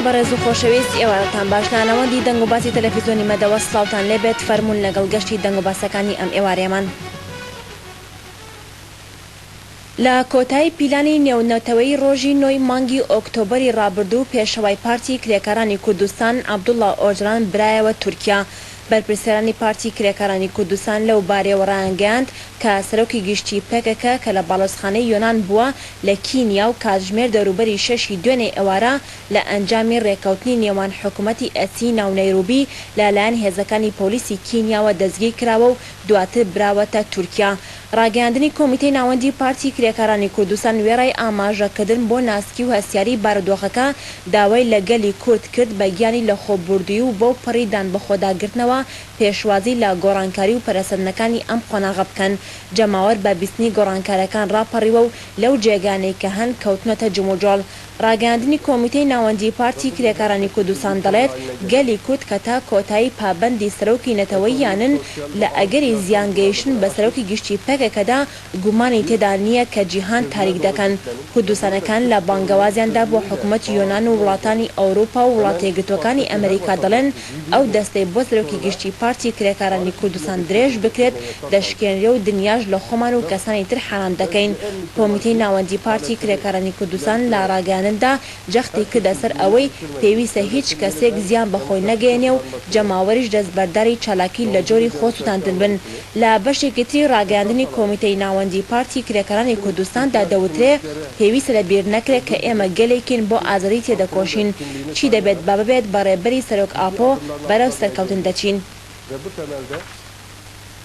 بەڕێز و خۆشەویست ئێوارەتان باش لە ناوەندی دەنگ و باسی تەلەفیزیۆنی مەدەوە سڵاوتان لێبێت فەرموون لەگەڵ گەشتی دەنگ و باسەکانی ئەم ئێوارەیەمان. لە کۆتایی پیلانی نێونەتەوەیی ڕۆژی نۆی مانگی ئۆکتۆبەری ڕابردوو پێشەوای پارتی کرێکارانی کوردستان عەبدوڵا ئۆجەلان برایەوە تورکیا. بەرپرسیارانی پارتی کرێکارانی کوردستان لەو بارەیەوە ڕایانگەیاند کە سەرۆکی گشتی پەکەکە کە لە باڵۆزخانەی یۆنان بووە لە کینیا و کاتژمێر دەوروبەری شەشی دوێنێ ئێوارە لە ئەنجامی ڕێککەوتنی نێوان حکومەتی ئەسینا و نەیروبی لە لایەن هێزەکانی پۆلیسی کینیاوە دەستگیرکراوە و دواتر براوەتە تورکیا. ڕاگەیاندنی کۆمیتەی ناوەندی پارتی کرێکارانی کوردستان وێڕای ئاماژەکردن بۆ ناسکی و هەستیاریی بارودۆخەکە، داوای لە گەلی کورد کرد بە گیانی لەخۆبوردوویی و بەو پەڕی دانبەخۆداگرتنەوە پێشوازی لە گۆڕانکاری و پەرەسەندنەکانی ئەم قۆناغە بکەن. جەماوەر بە بیستنی گۆڕانکارەکان ڕاپەڕیوە و لەو جێگانەی کە هەن کەوتنەتە جموجۆڵ. ڕاگەیاندنی کۆمیتەی ناوەندیی پارتی کرێکارانی کوردستان دەڵێت، گەلی کورد کە تا کۆتایی پابەندی سەرۆکی نەتەوەییانن، لە ئەگەری زیان گەیشتن بە سەرۆکی گشتی پەکەکەدا گومانی تێدا نییە کە جیهان تاریک دەکەن. کوردستانەکان لە بانگەوازیاندا بۆ حکومەتی یۆنان و وڵاتانی ئەوروپا و وڵاتەیەکگرتووەکانی ئەمریکا دەڵێن ئەو دەستەی بۆ سەرۆکی گشتی پارتی کرێکارانی کوردستان درێژ بکرێت دەشکێنرێ و دنیاش لە خۆمان و کەسانی تر حەرام دەکەین. کۆمیتەی ناوەندی پارتی کرێکارانی کوردستان لە ڕاگەیاندندا جەختی کردە سەر ئەوەی پێویستە هیچ کەسێک زیان بە خۆی نەگەیەنێ و جەماوەریش دەستبەرداری چالاکی لە جۆری خۆ سوتاندن بن. لە بەشێکی تری ڕاگەیاندنی کۆمیتەی ناوەندی پارتی کرێکارانی کوردستاندا دەوترێ پێویستە لە بیر نەکرێ کە ئێمە گەلێکین بۆ ئازادی تێدەکۆشین، چی دەبێت با ببێت بە ڕێبەری سەرۆک ئاپۆ بەرەو سەرکەوتن دەچین.